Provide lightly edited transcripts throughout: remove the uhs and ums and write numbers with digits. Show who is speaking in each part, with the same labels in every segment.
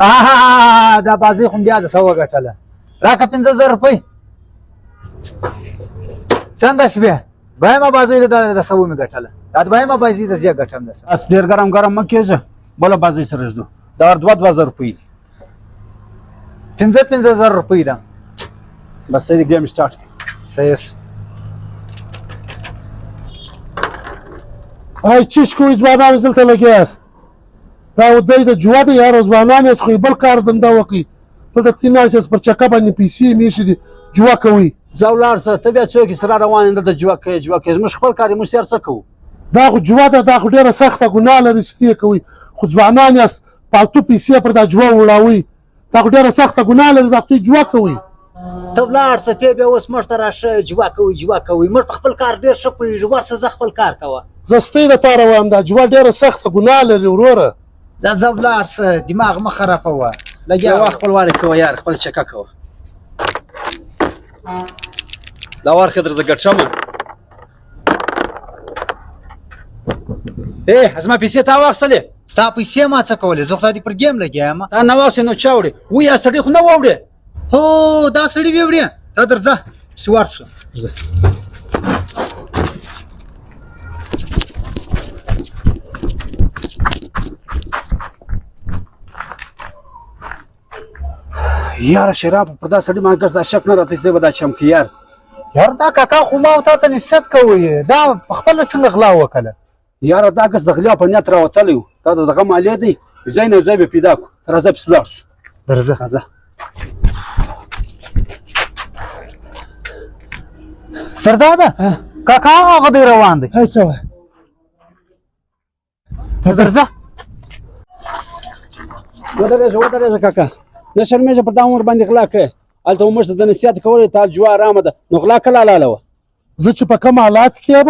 Speaker 1: آه، دا بازۍ خو بیا د څه وګټله. راکه 5000 روپۍ. څنګه شوې؟ دویمه بازۍ ده، د څه ومې ګټله. دا دویمه بازۍ ده، زه ګټم د څه.
Speaker 2: بس ډېر ګرم ګرم مه کېږه، بله بازۍ سره ږدو. دا دوه دوه زره روپۍ دي.
Speaker 1: پنځه پنځه زره روپۍ ده.
Speaker 2: بس صحیح دی، ګیم سټارټ کړه.
Speaker 1: صحیح شو.
Speaker 3: آی چیش کوئ ځوانانو دلته لګیا یاست؟ دا دی د جوه دی یاره، ځوانان یاست خو یې بل کار دنده وکړئ. دلته تی ناست یاست پر چکه باندې پیسې میښې دي، جوه کوئ.
Speaker 2: ځه ولاړ شه، ته بیا څوک یې سره روان یې دلته جوه کوې جوه کوې؟ زموږ خپل کار دی، موږ سیر څه کوو؟
Speaker 3: دا خو جوه ده، دا خو ډېره سخته ګناه لري چې تی یې کوئ، خو ځوانان یاست فالتو پیسې پر دا جوه وړاوئ، دا خو ډېره سخته ګناه لري، دا خو تی جوه کوئ.
Speaker 1: ته ولاړ شه، ته بیا اوس موږ ته راشه جوه کوئ جوه کوئ. موږ په خپل کار ډېر ښه پوهېږو، ورشه ځه خپل کار کوه.
Speaker 3: زه ستۍ دپاره وایم، دا جوه ډېره سخته ګناه لري وروره.
Speaker 1: ځه ځه ولاړ شه، دماغ مه خرابوه. لګیا
Speaker 2: ځه خپل وارې کوه یار، خپل چکه کوه. دا وار ښه درځه ګټم. ای زما پیسې تا واخیستلې؟
Speaker 1: ستا پیسې ما څه کولې؟ زه خو دا دې پر ګیم لګیا یم.
Speaker 2: تا نه واخیستې نو چا وړې؟ وی یا سړي خو نه وړې.
Speaker 1: هو دا سړي وې وړې. ته درځه چې ورشو.
Speaker 2: ځه. یاره شراب پر دا سړي ما ګس دا شک نه راته چې دی به دا چم کوي یار.
Speaker 1: یار دا کاکا خو ما او تا ته نصیحت کوي، دا په خپله څنګه غلا وکړه؟
Speaker 2: یاره دا کس د غلا په نیت راوتلی و، دا د دغه مالې دی، یو ځای نه یو ځای به پیدا کړو. ته راځه پسې ولاړ شو.
Speaker 1: درځه.
Speaker 2: راځه.
Speaker 1: سرداده کاکا هغه دی روان دی.
Speaker 3: هی څه وایې؟
Speaker 1: ته درځه.
Speaker 2: ودرېږه ودرېږه کاکا، نه شرمېږه پر دا عمر باندې غلا کوې؟ هلته مو موږ ته د نصیحت کولې تا جوه ارامه ده، نو غلا کله حلاله وه؟
Speaker 3: زه چې په کوم حالات کې یم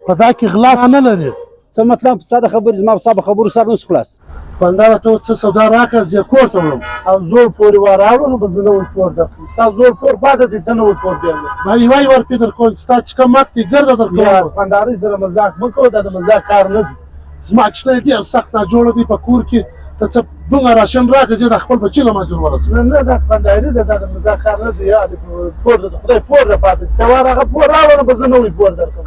Speaker 3: په دا کې غلا نه لري.
Speaker 2: څه مطلب؟ ستا د خبرې زما ستا په خبرو سر نه شو خلاص.
Speaker 3: دوکانداره ته څه سودا راکړه، زه یې کور ته وړم او زوړ پور یې وراوړم، نو به زه نوی پور درکړم. ستا زوړ پور باده دی، ده نوی پور بیا نه. ما یوه یوه روپۍ درکوم، ستا چې کوم حق دی ګرده درکوم.
Speaker 4: یار دوکاندارۍ سره مزاق مه کوه، دا د مزاق کار نه دی.
Speaker 3: زما کوچنی ډېر سخت ناجوړه دی په کور کې، ته څه دومره راشن راکړه زه د خپل بچي له مزدور ورسوم.
Speaker 4: نه نه، دا دوکانداري ده، دا د مزاق کار نه دی. یار پور ده، د خدای پور ده پاتې دی. ته واره هغه پور راوړه، نو به زه نوی پور درکړم.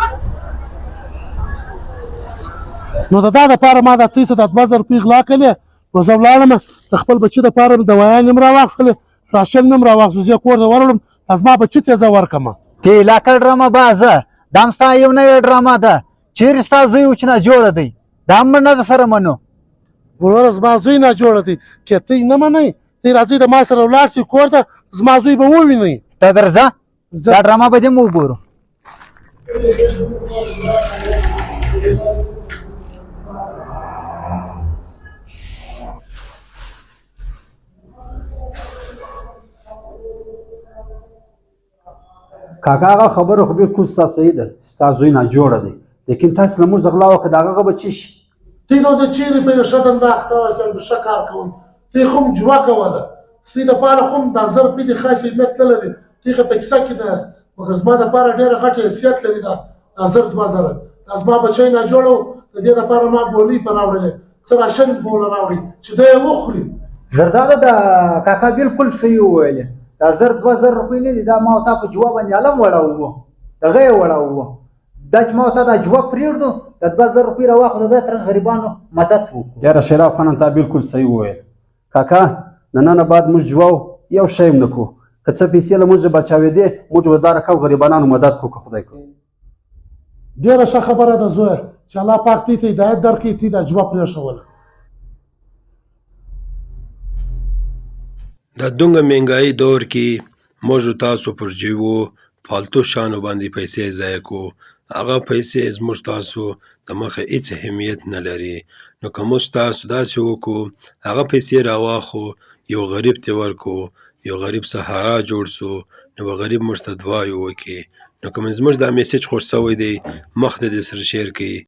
Speaker 3: نو د دا دپاره ما دا تیسه دا 2000 روپۍ غلا کړې، نو زه ولاړم د خپل بچي دپاره مې دوایانې هم راواخیستلې، راشن مې هم راواخیستو، زه یې کور ته ورغلم، دا زما بچي ته یې زه ورکړم.
Speaker 1: ته علاقه ډرامه بازه، دا هم ستا یو نوې ډرامه ده. چېرې ستا زوی و چې ناجوړه دی؟ دا هم موږ نه در سره منو.
Speaker 3: وروره زما زوی ناجوړه دی، که ته یې نه منئ ته راځئ د ما سره ولاړ شئ کور ته، زما زوی به ووینئ.
Speaker 1: ته درځه، دا ډرامه به دې هم وګورو.
Speaker 2: کاکا هغه خبره خو بالکل ستا صحیح ده، ستا زوی ناجوړه دی، لیکن تاسو له موږ غلا وکړه د هغه به چی شي؟
Speaker 3: تی نو د چیرې په یو ښه دنده اخته واست او ښه کار کوئ، تی خو هم جوه کوله، ستۍ دپاره خو هم دا 1000 روپۍ دې خاص اهمیت نه لري، تی خو په کیسه کې نه یاست، مګر زما دپاره ډېره غټه حیثیت لري دا دا 1000 2000. دا زما بچی ناجوړه و، د دې دپاره ما ګولۍ په راوړلې، څه راشن مې په ورله راوړی چې دی یې وخوري.
Speaker 1: زرداده دا کاکا بالکل صحیح وویلې، دا 1000 2000 روپۍ نه دي، دا ما او تا په جوه باندې علم وړاوه، دغه یې وړاوه. دا چې ما او تا دا جوه پرېږدو، دا 2000 روپۍ راواخلو، دا تر غریبانو مدد وکړو.
Speaker 2: یاره شیراب خانه تا بالکل صحیح وویل کاکا، د ننه بعد موږ جوه یو شی هم نه کوو، که څه پیسې له موږ بچاوېدې موږ به دا رقم غریبانانو مدد کوو که خدای کوو.
Speaker 3: ډېره ښه خبره ده زویه، چې الله پاک تی ته هدایت درکړي، تی دا جوه پرېښوله.
Speaker 5: دا دونګه مهنګايي دور کې موږ تاسو پر جیو فالتو شانو باندې پیسې ضایع کو، هغه پیسې زموږ تاسو د مخه هیڅ اهمیت نه لري. نو که موږ تاسو داسې وکړو، هغه پیسې راواخو، یو غریب ته ورکو، یو غریب سهارا جوړ سو، نو به غریب موږ ته دعا وکړي. نو که زموږ دا میسج خوښ شوی دی، مخ ته دې سره شیر کړئ.